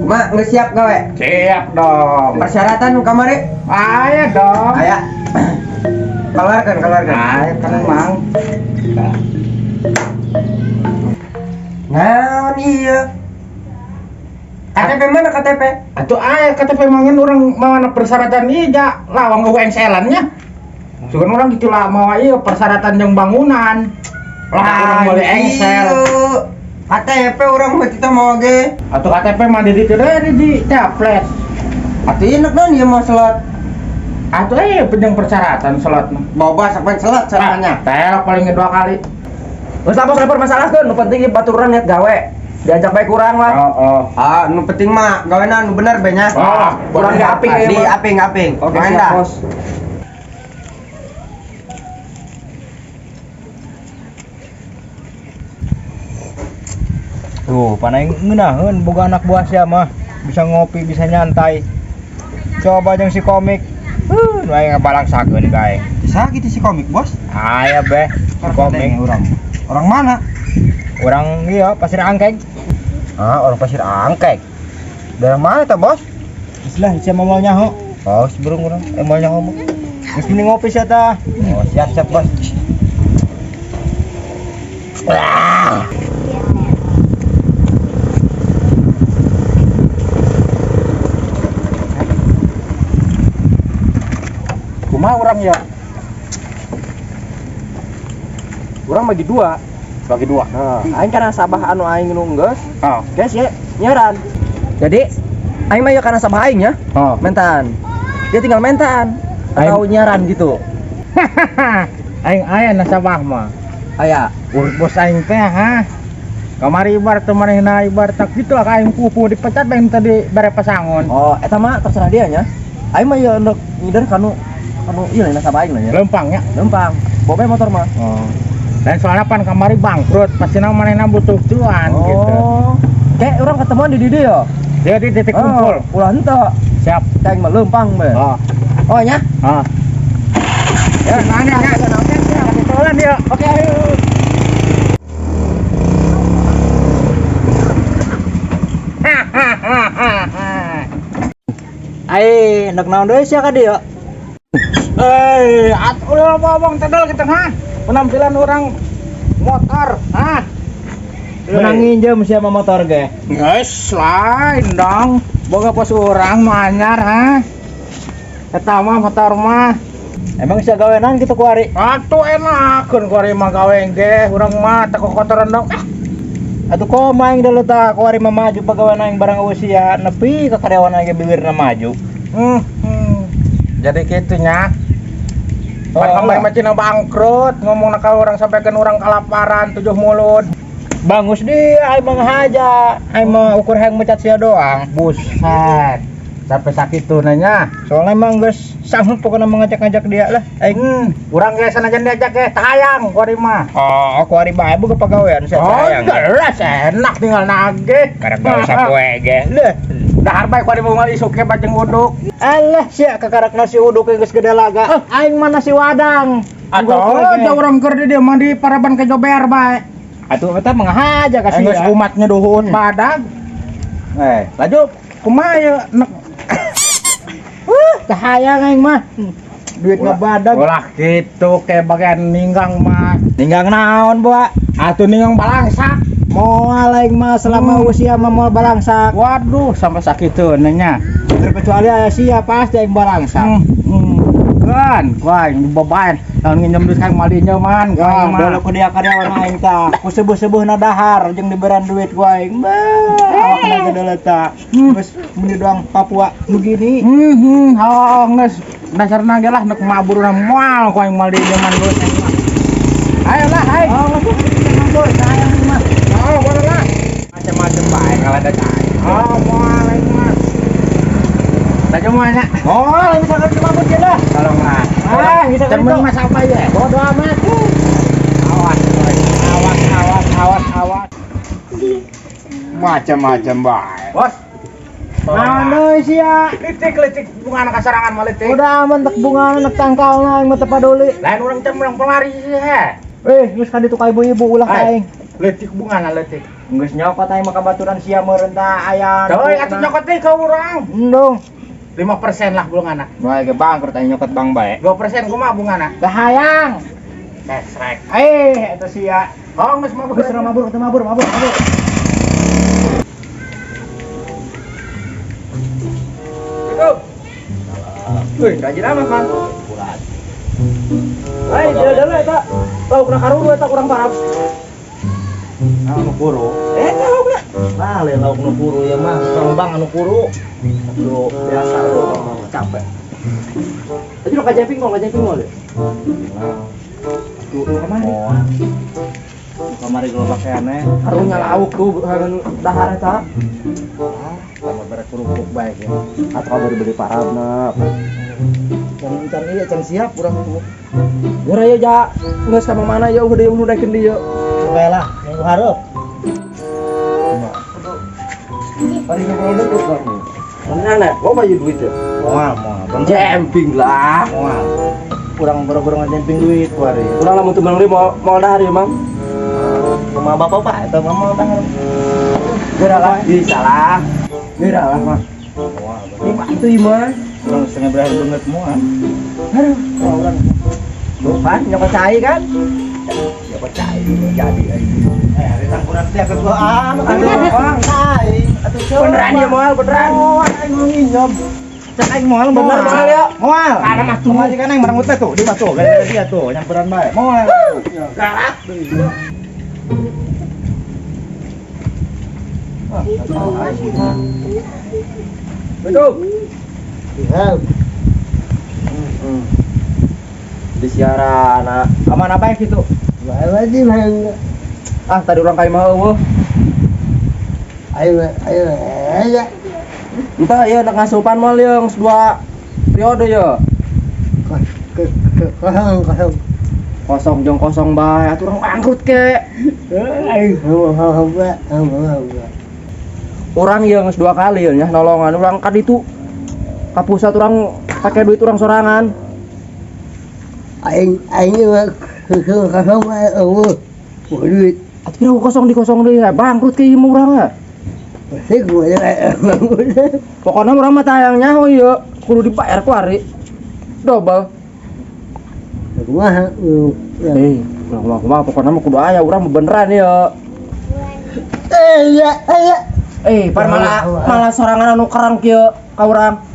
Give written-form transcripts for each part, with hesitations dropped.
Mak, nggak siap gawe? Siap dong. Persyaratan nu kamari? Aya dong. Aya. Keluarkan, keluarkan. Aya tenang. Naon iya? KTP mana KTP? Atuh aya KTP mangin urang mawana persyaratan ieu ja lawang UNSL-an nya. Sugan urang gitu lah mawa ieu persyaratan jeung bangunan. Lah urang meuli engsel. KTP urang mah kita mau ge. Atuh KTP mah di ditu deui di tablet. Atuh ieu naon ieu mah slot. Atuh ieu penting persyaratan slot mah. Boba sapan slot caranya. Tel paling dua kali. Geus lah bos permasalahkeun, nu penting baturan niat gawe. Diajak bae kurang lah. Oh, oh. Ah, nu penting mah gawena nu bener be nya. Ah, kurang di aping di aping-aping. Oke, siap bos. Tuh, panai ngeunaheun boga anak buah sia mah. Bisa ngopi, bisa nyantai. Coba jeung si komik. Nu aing ngabalangsakeun ka aing. Saha kitu si komik, Bos? Aya beh, si komik. Orang. Orang mana? Orang ieu Pasir Angkek. Ah, orang Pasir Angkek. Daerah mana ta, Bos? Geus lah, sia mah moal nyaho. Oh, sebelum urang moal nyaho mah. Geus mending ngopi sia tah. Oh, siap siap, Bos. Ah. Kumaha urang ya? Urang bagi dua. Bagi dua. Nah, aing kana sabah anu aing nu geus. Oh. Guys ya, nyaran. Jadi aing mah ya kana sabah aing nya. Oh. Mentan. Dia tinggal mentan atau nyaran gitu. Aing aya nasabah mah. Aya. Urut bos aing teh ha. Kamari ibarat teh manehna ibarat tak kitu lah aing pupu dipecat bae tadi bare pasangon. Oh, eta mah terserah dia nya. Aing mah ya ndek ngider kanu anu ieu nasabah aing lah nya. Lempang nya. Lempang. Bobe motor mah. Oh. Dan soalnya pan kamari bangkrut, pasti manehna butuh cuan oh. Gitu. Kayak orang ketemuan di dieu ya. Dia di titik kumpul. Oh, ulah henteu. Siap. Aing mah lempang be. Oh. Oh nya. Oh. Ya, mana ya? Kebetulan dia. Oke, ayo. Ai, nek naon deui sia ka dieu? Eh, atuh ulah ngomong tedel kitu ha. Penampilan orang motor, ha. Menang nginjem sia mah motor ge. Geus lain dong. Boga pos urang nu anyar ha. Eta mah motor mah. Emang sia gawenan kitu ku ari? Atuh enakeun ku ari mah gawe ge, urang mah teu kokotoran dong. Atuh koma aing deuleu tah ku ari mah maju pagawean aing barang eueuh sia nepi ka karyawan aing ge bibirna maju. Jadi kitu nya. Pan kamari mah cina bangkrut, ngomongna ka urang sampaikan urang kalaparan 7 mulut. Bangus dia aing mah ngahaja, aing mah ukur hayang mecat sia doang. Buset. Sampai sakitu nanya. Soalnya emang geus sanggup pokoknya mengajak-ngajak dia lah. Aing urang ge sanajan diajak ge tayang ku ari mah. Oh, ku ari bae boga pagawean sia tayang. Oh, jelas enak tinggal nagih. Karek gawe sapoe ge. Leuh, dahar bae ku ari mah isuk ge bajeng uduk. Alah sia kakarak nasi uduk geus gede laga. Aing mah nasi wadang. Atuh da urang keur di dieu mah di paraban ke Jober bae. Atuh eta mah ngahaja ka sia. Geus umatnya duhun badag. Laju kumaha ieu nek Cahaya aing mah. Duit ngebadag. Ulah kitu ke bagian ninggang mah. Ninggang naon, Boa? Atuh ninggang balangsak. Moal aing mah selama usia mah moal balangsak. Waduh, sampai sakitu nya. Terkecuali aya sia pasti aing balangsak. Kan, wah aing beban. Lamun nginjem duit aing moal dinjeman, ku aing mah. Dulu ku dia karyawan aing tah. Ku sebuh-sebuhna dahar jeung diberan duit ku aing. Bah, awakna ge deuleu tah. Geus mun doang Papua nu gini. Heuh, geus dasarna ge lah nek maburuna moal ku aing moal dinjeman duit aing mah. Ayo lah, aing. Oh, mabur, sayang mah. Oh, boleh lah. Macam-macam bae kalau ada cai. Oh, moal aing mah. Laju moal nya. Oh, bisa kerja mabur ge lah. Tolonglah. Ah, bisa temen mas apa ya? Bodoh amat. Awas, awas, awas, awas, awas. Macam-macam bae. Bos. Nah, deui sia. Litik-litik bunga anak kasarangan mah litik. Udah aman tek bunga anak tangkalna aing mah teu paduli. Lain urang teh menang pelari sih he. Geus ka ditu ka ibu-ibu ulah ka aing. Litik bunga na litik. Geus nyokot aing mah kabaturan sia meureun tah aya. Doi atuh nyokot deui ka urang. Endung. 5% lah bungana. Wah, ge bangkrut aing nyokot bang bae. 2% kumaha bungana? Bahayang. Kesrek. Eh, eta sia. Oh, geus mabur. Geus mabur, teu mabur, mabur, mabur. Wih, rajin amat kan. Hai, jalan-jalan eta. Laukna karuru eta kurang parah. Anu kuru. Eta laukna. Nah, lain lauk nu kuru ya mah, kembang anu kuru. Aduh, biasa capek. Tadi lo kajeping kok, kajeping moal ya? Tuh, kamari. Kamari gerobak aneh. Karunya lauk tuh dahar eta. Tambah beres kerupuk baik ya. Atau kabar beli parabna. Can iya can siap urang tuh. Geura ya ja, geus ka mana ya udah deui daekeun dieu. Bae lah, minggu hareup. Hari ngobrol deket kan. Mana gua mah duit ya. Moal, moal. Jemping lah. Moal. Urang boro-boro ngajemping duit kuari. Urang lamun teu meunang deui moal dahar ya, Mang. Kumaha bapak pak eta mah moal dahar. Geura lah, bisa lah. Geura lah, Mang. Moal. Dibantu ieu mah. Urang setengah berakhir banget moal. Aduh, urang. Tuh kan, nyokot cai kan? Nyokot cai jadi aing. Eh, hari tangkuran teh ke gua anu Aduh, aing. Atuh beneran ya moal, beneran. Moal aing mau nginjem. Cek aing moal bener Moal ya. Moal. Karena mah tuh. Moal kan aing merenggut teh tuh, di mah tuh, gara-gara dia tuh nyamperan bae. Moal. Galak. Betul. Iya. Di siaran, nah. Aman apa ya gitu? Ah, tadi orang kayak mau eueuh. Ayo, ayo, ayo. Entah ya nak ngasupan moal ya geus 2 periode ya. Kosong, kosong. Kosong jeung kosong bae atuh urang bangkrut ke. Ayo, Urang ya geus 2 kali ya nya nolongan urang ka ditu. Ka pusat urang pake duit urang sorangan. Aing, aing kosong, kosong, eueuh. Duit. Atuh pira kosong di kosong deui bangkrut ke ieu mah urang ah. Pasti gua bangkrut. Pokoknya urang mah tayang nyaho ieu, kudu dibayar ku ari. Double. Kumaha? Eh, kumaha kumaha pokoknya mah kudu aya urang mah beneran ieu. Eh, ya, ayo. Eh, par malah sorangan anu kerang kieu ka urang.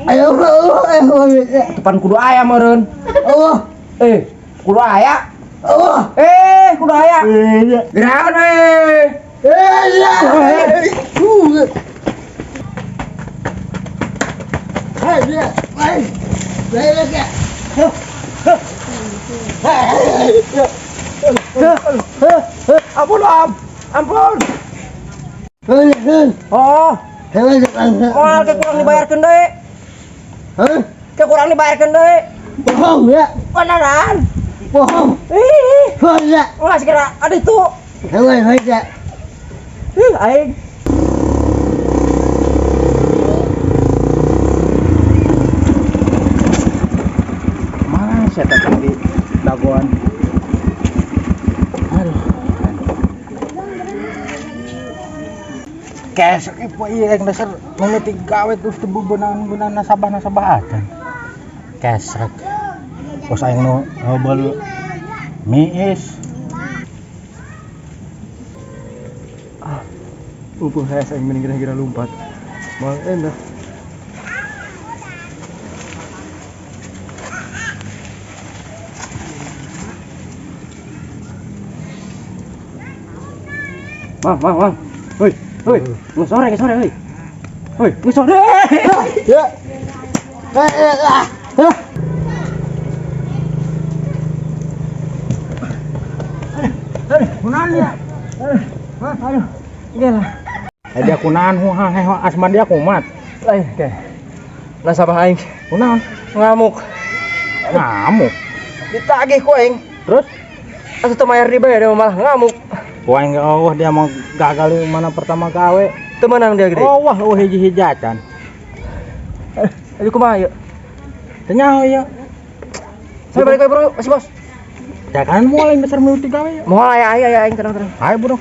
Ayo, ayo, ayo. Depan kudu aya meureun. Allah. Eh, kudu aya. Allah. Eh, kudu aya. Iya. Gerakan eh. Iya. Ampun, Om. Ampun. Oh, moal ke kurang dibayarkeun deui. Hah? Ke kurang dibayarkeun deui. Bohong ya? Beneran. Bohong. Ih, Bohong ya? ulah segera ada itu. Bohong ya? Ih, aing. Mana saya tadi dagoan. Aduh. Kesek ieu ieu yang dasar mimiti gawe terus teu beunang-beunang nasabah-nasabah acan. Kesrek. Bos aing nu ngobrol miis. Mumpung saya aing mending kira-kira lompat. Mal enak. Mang, mang, mang. Hoi, hoi. Nggak sore, nggak sore, hoi. Hoi, nggak sore. Ya. Kunaon dia? Aduh, gila. Dia kunaon huha heho asma dia kumat. Lain, oke. Nasabah aing Kunaon? ngamuk. Ngamuk. Ditagih ku aing. Terus Atuh teu mayar dibayar dia malah ngamuk. ku aing ge eueuh dia mau gagal di mana pertama gawe. Teu meunang dia gede. Oh wah eueuh hiji-hiji acan. Aduh kumaha ieu? Teu nyaho ieu. Saya balik bro, masih bos. Ya kan mulai besar mimiti gawe ya. Moal aya aya aya aing tenang tenang. Ayo bro.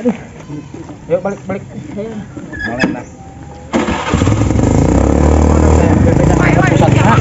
Aduh. Yuk balik balik. Boleh lah. Pusat. Ah,